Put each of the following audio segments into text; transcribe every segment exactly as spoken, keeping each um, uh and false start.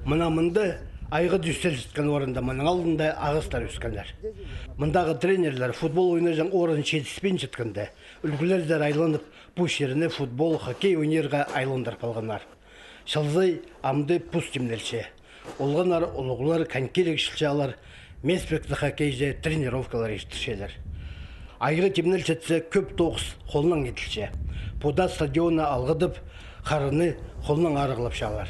Мына мында айғыр ӱстелчеткен орында, мының алнында ағастар ӧскеннер. Мындағы тренерлер футбол ойнаҷаң орын читіспинчеткенде, ӱлгӱлерзер айланып, пу чирні футбол, хоккей ойнирға айландырып алғаннар. Чылзай амды пос тимнелче. Олғаннар, улуғлар конькиліг чылчалар, мес пекті хоккейҷе тренировкалар иртірчелер. Айғыр тимнелчетсе, кӧп тоғыс холнаң иділче. Пу даа стадионны алғыдып, харыны холнаң арығлапчалар.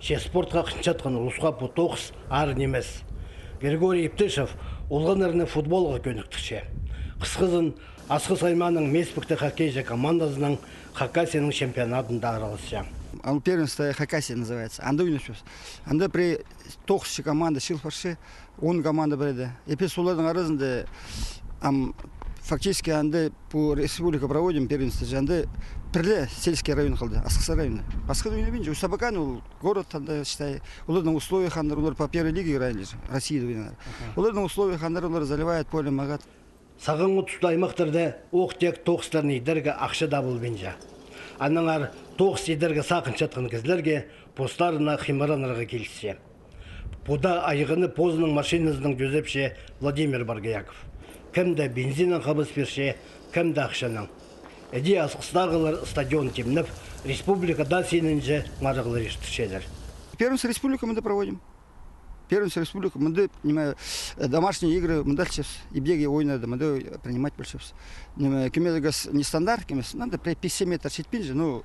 Че спортха хынчатхан улусха пу тоғыс аар нимес. Григорий Иптышев олғаннарны футболға кӧніктірче. Хысхызын Асхыс аймааның мес пекті хоккейҷе командазынаң Хакасияның чемпионадында араласча. Ол первенство Хакасии называется. Анда ойнапчабыс. Анда пірее тоғыс чы команда чыыл парча, он команда пірееде. И піс оларның аразында, ам, фактически анда пу республика проводим первенство же, анда пірле сельский район халды, Асхыс районы. Пасха ойнабинча, Усть-Абакан ол город анда, считай, оларның условия хандыр, олар по первой лиге играли же, Россияда ойнанар. Оларның условия хандыр, олар заливают поле, мағат. Сағаңғы туста аймахтарда ох-тек тоғыстарны идерге ахча табылбинча. Аннаңар тоғыс идерге сағынчатхан кізілерге постарына хыймыранарға килісче. Пу даа айғаны позының машиназынаң тӧзепче Владимир Боргояков. Кем дее бензиннең хабыс пирче, кем дее ахчанаң. Іди Асхыстағылар стадион тимнеп, республика даа синінҷе марығлар иртірчелер. Первенство республики мында проводим. Первенство республики, мында, ниме, э, домашние игры мында алчабыс, ибдегі ойыннарды мында принимать полчабыс. Ниме, кӧмес нестандартный, кӧмес, надо при пятьдесят метр читпинче, ну,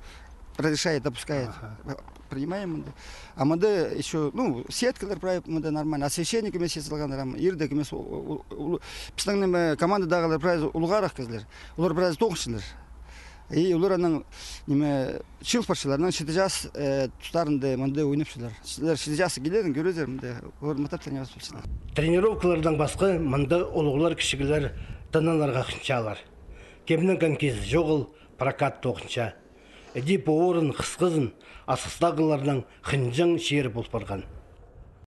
разрешает, допускает. Аха. Принимаем мында. А мында ещё, ну, сеткалар правит мында нормально, освещение кӧмес читіп салғаннар, ам, ирде кӧмес, у-, у-, у-, пістің, ниме, командадағылар прайзы улуғарах кізілер, олар прайзы тоғынчалар. И олар анаң, ниме, чыыл парчалар, анаң читі час, э, тустарында мында ойнапчалар. Сірер читі час килерін кӧрерзер, мында олар матап тренироваться полчалар. Тренировкалардаң пасха мында улуғлар, кічіглер тынанарға хынчалар. Кемнің конькизі чоғыл, прокат тоғынча. Іди пу орын хысхызын Асхыстағыларның хынҷаң чирі пол парған.